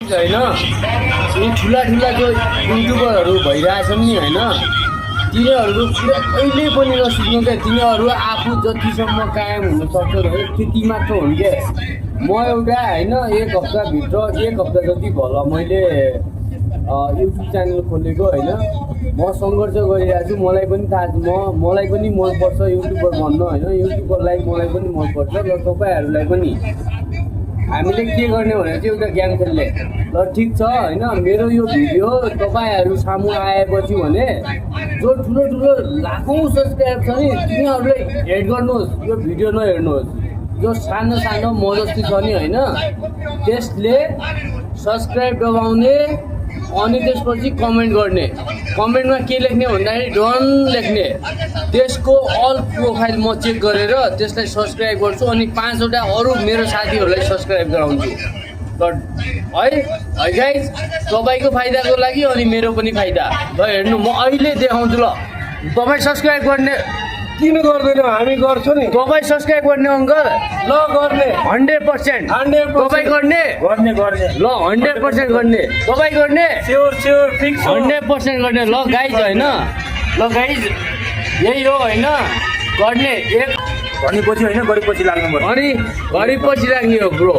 होइन यी ठुला जो युट्युबरहरू भइरहेछन् नि होइन तिनीहरूको कुरा कहिले पनि नसिक्नु क्या। तिनीहरू आफू जतिसम्म कायम हुन सक्छ है त्यति मात्र हुन् क्या। म एउटा होइन एक हप्ता जति भयो मैले युट्युब च्यानल खोलेको होइन। म सङ्घर्ष गरिरहेको छु। मलाई पनि थाहा छ मलाई पनि मनपर्छ युट्युबर बन्न होइन। युट्युबरलाई मलाई पनि मनपर्छ र तपाईँहरूलाई पनि। हामीले के गर्ने भने चाहिँ एउटा गेम खेल्ने ल ठिक छ होइन। मेरो यो भिडियो तपाईँहरू सामु आएपछि भने जो ठुलो लाखौँ सब्सक्राइब छ नि तिनीहरूलाई हेड गर्नुहोस्, यो भिडियो नहेर्नुहोस्। जो सानो म जस्तै छ नि होइन त्यसले सब्सक्राइब दबाउने अनि त्यसपछि कमेन्ट गर्ने। कमेन्टमा के लेख्ने भन्दाखेरि डन लेख्ने। त्यसको अल प्रोफाइल म चेक गरेर त्यसलाई सब्सक्राइब गर्छु अनि 5वटा अरू मेरो साथीहरूलाई सब्सक्राइब गराउँछु है गाइज। तपाईँको फाइदाको लागि अनि मेरो पनि फाइदा। ल हेर्नु म अहिले देखाउँछु। ल तपाईँ सब्सक्राइब गर्ने किन गर्दैन? हामी गर्छौँ नि। तपाईँ सब्सक्राइब गर्ने अङ्कल ल गर्ने 100% तपाईँ गर्ने ल 100% गर्ने तपाईँ गर्ने स्योर फिक्स 100% गर्ने। ल गाइज होइन ल गाइज यही हो होइन गर्ने एक भनेपछि होइन गरेपछि लाग्नु पर्छ। अनि गरेपछि लाग्ने हो ब्रो।